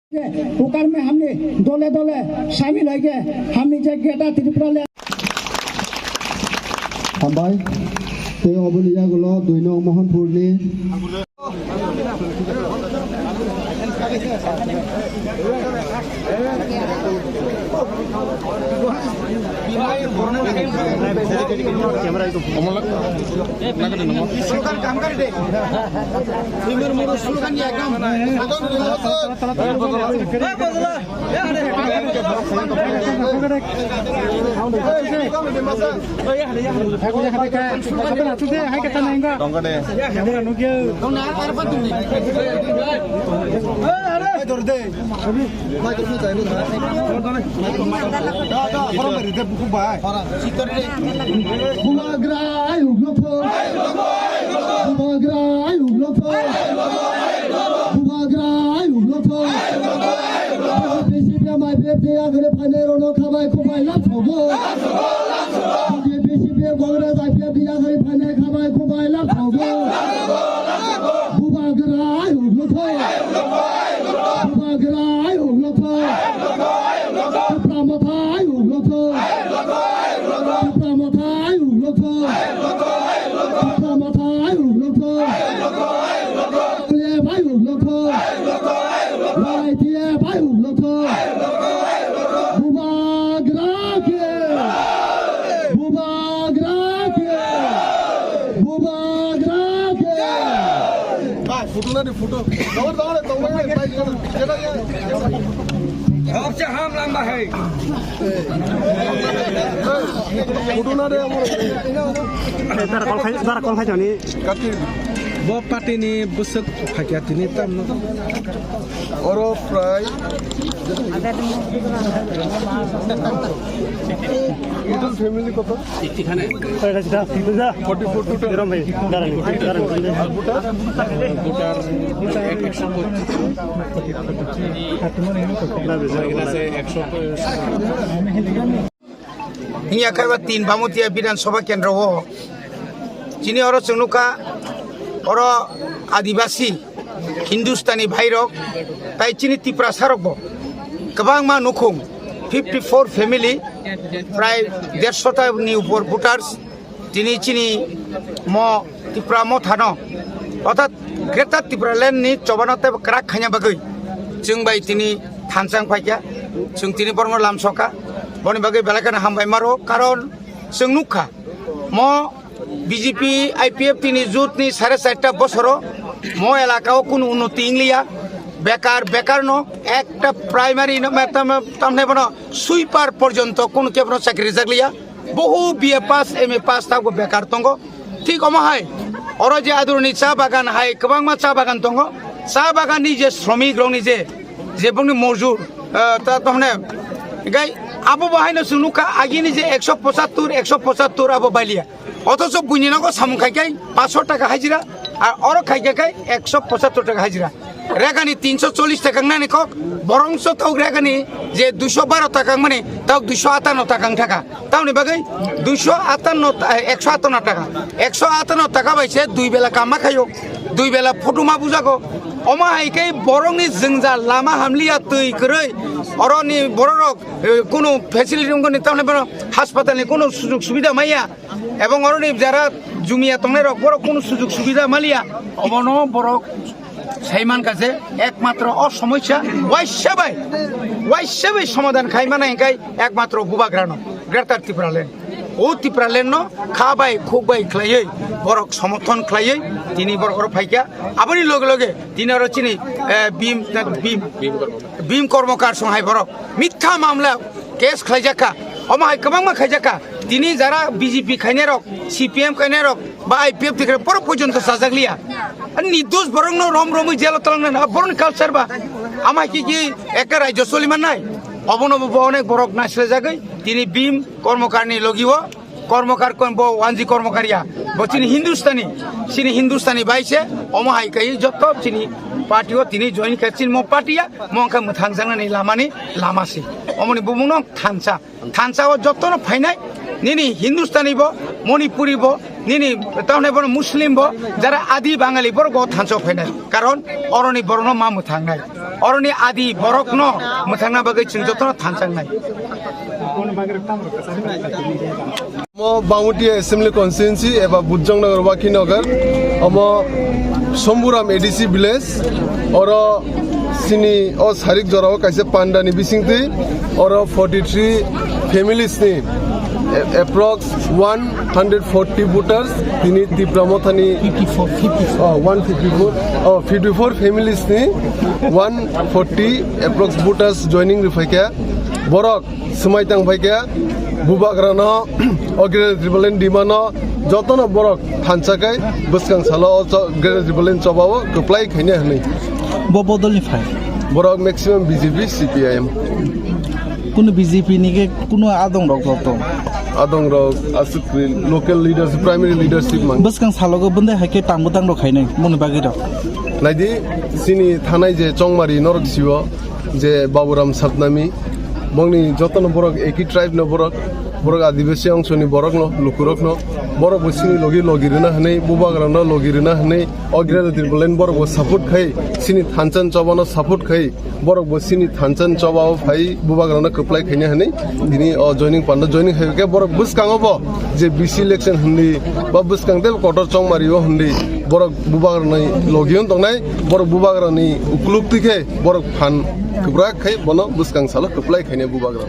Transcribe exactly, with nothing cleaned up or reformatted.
पुकार में हमने दले दले शामिल होके हमने जे ग्रेटर त्रिपुरा ले Hambai. Tei oboni yagulo dui nong Mohanpurni. Bubagra ayuk nokho. Bubagra ayuk nokho. Bubagra ayuk nokho. Bisi pia mai pia pia gare phane rono khabai khubai lap thogo. Bisi pia gongre zai pia pia gare phane khabai khubai lap thogo. Bubagra ayuk nokho. Bubagra ayuk nokho. Tipra Motha ayuk nokho. Tipra Motha ayuk nokho. Tipra Motha ayuk nokho. L F ayuk nokho. Y T F ayuk nokho. Bubagra ke. Bubagra ke. Bubagra ke. Photo na de photo. Dawar, dawar, dawar, dawar. सबसे हम लंबा है। Photo na de amor. Dara kol khai, dara kol khai jani. Kati. Bo party ni bwswk phakya tini tamno. Oro prai. Total family koto? Forty four to forty four. Voter? Voter ekso pocchis. Hiya khe ba tin Bhamotiya Bidhan Sabha Kendro o. Chini oro chwng nukha, oro Adibasi, Hindustani bhai rok, tai chini Tiprasa rok bo kwbangma nukhung, fifty four family, prai dersho ta ni upor voters, tini chini mo Tipra Motha no, orthat Greater Tipraland ni chobano tei kwrak khaina bagwi chwng bai tini thansa wng phaikha, chwng tini borokno lamsokha, boni bagwi belai kheno hambai maro, karon chwng nukha mo B J P I P F T ni jut ni sare charta bosoro mo elaka o kunu unnoti wngliya, bekar, bekar no ekta primary no, tam, tamne bono sweeper porjonto kunu kebono chakri rijak liya. Bohu B A pass, M A pass tabuk bekar tongo. Thik omo hai, oro je adurni cha bagan hai, kwbangma cha bagan tongo. Cha bagan ni je sromik rok ni je, je bongni mojur, eh, ta, ta hone, gai abo bo haino chwng nukha, agini je ekso pochattor, ekso pochattor abo bailia. Othocho buini nogo samung khai khai paanch sho taka hajira, ar oro khai khai ekso pochattor taka hajira. Regani tinso chollish taka wngnani kok, borongso tok regani je duiso baro taka wngmani, tok duiso atanno taka wngthaka. Tamoni bagwi duiso atanno, eh, ekso atanno taka. Ekso atanno taka bai se dui bela kamma khaio, dui bela photo ma bujago. Omo hai khe borokni jwngjal lama hamliya twi kwrwi, oroni bororok, eh, kunu facility wngkoni tamni bono haspatalni kunu sujug subida maya. Ebong oroni jara jumiya tongnai rok borok kunu sujug subida maliya, obono borok sai mankha je ekmatro o somosya waisa bai, waisa bai somadhan khai mano hinkhe ekmatro bubagrano Greater Tipraland. O Tipraland no kha bai khuk bai khlaiwi borok somorthon khlaiwi tini borok oro phaikha. Aboni loge loge tini oro chini, eh, Bhim, Bhim, Bhim Kormokar song hai borok mitha mamla case khlaijak kha, omo hai kwbangma khaijak kha. Tini jara B J P khainai rok, C P M khainai rok, ba I P F T khainai borok porjonto chajak liya. Ani nirdosh borokno rom romwi jelo twlangnai, borokni culture ba. Ama kiki ekta rajyo choli mannai. Obono bo onek borok naislajagwi tini Bhim Kormokarni logi o, Kormokar kon bo Wanji Kormokar ya. Bo chini Hindustani, chini Hindustani bai se, omo hai kai jotto chini party o tini join khe chini mo party ya, mo wngkha mwthangjaknani lamani lama se. Omoni bumungno thansa. Thansa o jotono phainai, nini Hindustani bo, Manipuri bo, nini tamni bono Muslim bo, jara Adi Bangali borok bo thansa o phainai. Karon oroni borokno ma mwthangnai. Oroni adi borokno mwthangna bagwi chwng jotono thansa wngnai. Omo Bangutiya Assembly Constituency eba Bujongnagar Wakhinagar, omo Somburam A D C village, oro sini o sarik jorao kaisa pandani bisingtwi oro forty three families ni a-, approx one hundred forty voters tini Tipra Mothani fifty four, fifty four. Oh, one fifty four, oh, fifty four families ni one forty approx voters joining rwphaikha. Borok swmai tang phaikha, bubagrano, o Greater Tipraland demand no jotono borok thansa khai bwskang salo o cho-, Greater Tipraland chobao kwplai khaina hwnwi. Bo bodolni phai? Borok maximum B J P, C P I M. Kuno B J P ni khe kuno adong rok joto? Adong rok aswk local leaders, primary leadership mang. Bwskang salogo bwndai hai khe tang bwtang rok khainai moni bagwi rok. Naidi, sini thanai je Chongmari norok siwo, je Baburam Satnami, bongni jotono borok eki tribe no borok, borok Adibasi ongsoni borokno, lukurokno, borok bo sini logi logi rwna hwnwi, bubagrano logi rwna hwnwi, o Greater Tipraland borok bo support khai, sini thansa chobano support khai, borok bo sini thansa chobao phai, bubagrano kwplai khaina hwnwi, tini o joining panda joining hai khe borok bwskango bo je B C election hwnwi, ba bwskang tei kotor Chongmari o hwnwi, borok bubagrani logi on tongnai, borok bubagrani ukluk twi khe, borok phan kwbrak khai bono bwskang salo kwplai khainai bubagrano.